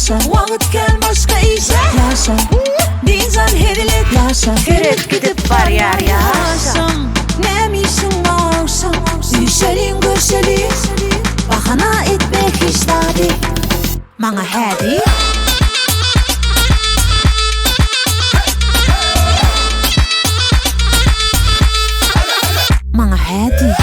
Ýaşa. Wagt kän başga işe. Ýaşa. Dynç al hezil et. Ýaşa. Seret gidip barýar ýaşam. Näme işiň bar agşam? Üýşeliň görşeliň. Bahana etme hiç zady. Maňa hä diý. Maňa hä diý.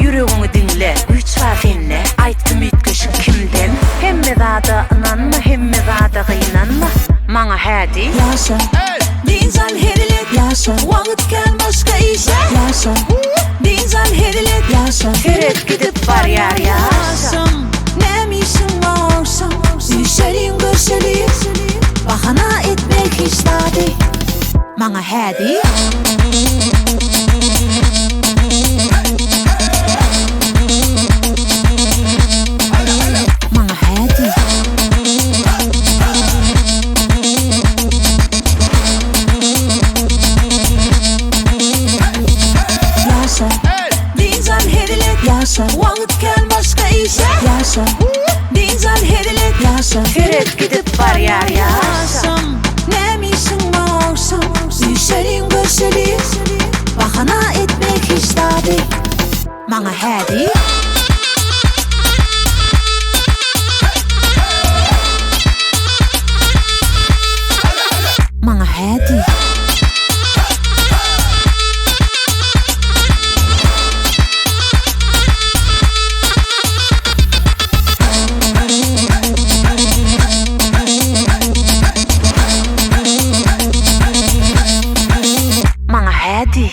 Ýüregiňi diňle, güýç bar sende, Aýtdym üýtgeşik kimden? Hemme zada ynanma, hemme zada gynanma, Maňa hä diý. Ýaşa, dynç al, hezil et, ýaşa, Wagt kän başga işe, ýaşa, dynç al, hezil et, ýaşa. Seret gidip barýar ýaşam. Näme işiň bar agşam? Üýşeliň, görşeliň, Bahana etme hiç zady. Maňa hä diý. Maňa hä diý. Ýaşa. Dynç al, hezil et. Ýaşa. Wagt kän başga işe. Ýaşa. Dynç al, hezil et. Ýaşa. Seret gidip barýar ýaşam. Näme işiň bar agşam? Üýşeliň, görşeliň. Bahana etme hiç zady. Maňa hä diý. Maňa hä diý. Maňa hä diý.